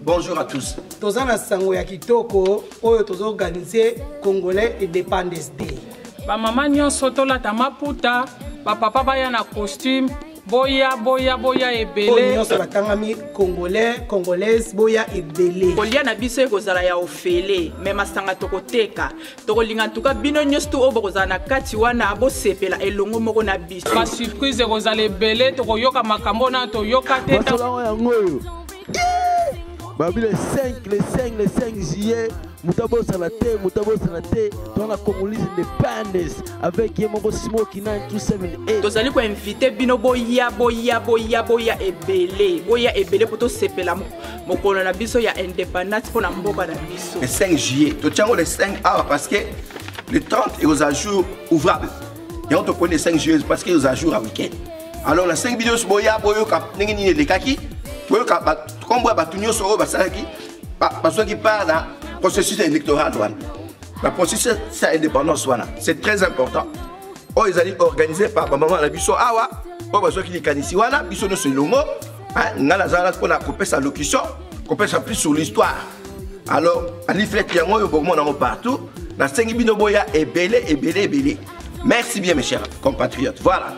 Bonjour à tous. Toza na sango ya kitoko oyo tozo organiser Congolais Independence Day. Ba mama nyonso tolata maputa, ba papa baya na costume, boya boya boya ebele. Oyo nyonso batangami Congolais, Congolaise boya ebele. Kolia na biso ekozala ya ofele, mais masanga tokoteka. Tokolinga en tout cas bino nyonso tu oyo bokozala na kati wana bosepela elongo moko na biso. Ba surprise ekozala ebele, tokoyoka makambo na toyoka te. Masolo yango oyo. Babi le 5, le 5, le 5 juillet, moto abosana te, moto abosana te, toza na Congolese Independence avec ye moko Smoky 9278. Tozali koinvite bino boya boya boya boya ebele, boya ebele mpo tosepela mokolo na biso ya independance mpo na mboka na biso. Le 5 juillet, totiango le 5 awa parce que le 30 ekozala jour ouvrable. Yango toponi le 5 juillet parce que ekozala jour ya week-end. Alors na 5 bino boya boyoka ndenge nini elekaki, boyoka nkombo ya bato nyonso oyo basalaki bazwaki part na processus électoral wana, na processus ya indépendance wana. C'est très important. Oyo ezali organisé par bamama na biso awa oyo bazwaki likanisi wana, biso nyonso elongo. Ngai nazala mpona kopesa locution, kopesa plus sur l'histoire. Alors leaflet yango oyo bokomona yango partout. Nasengi bino boya ebele ebele ebele. Merci bien mes chers compatriotes. Voilà.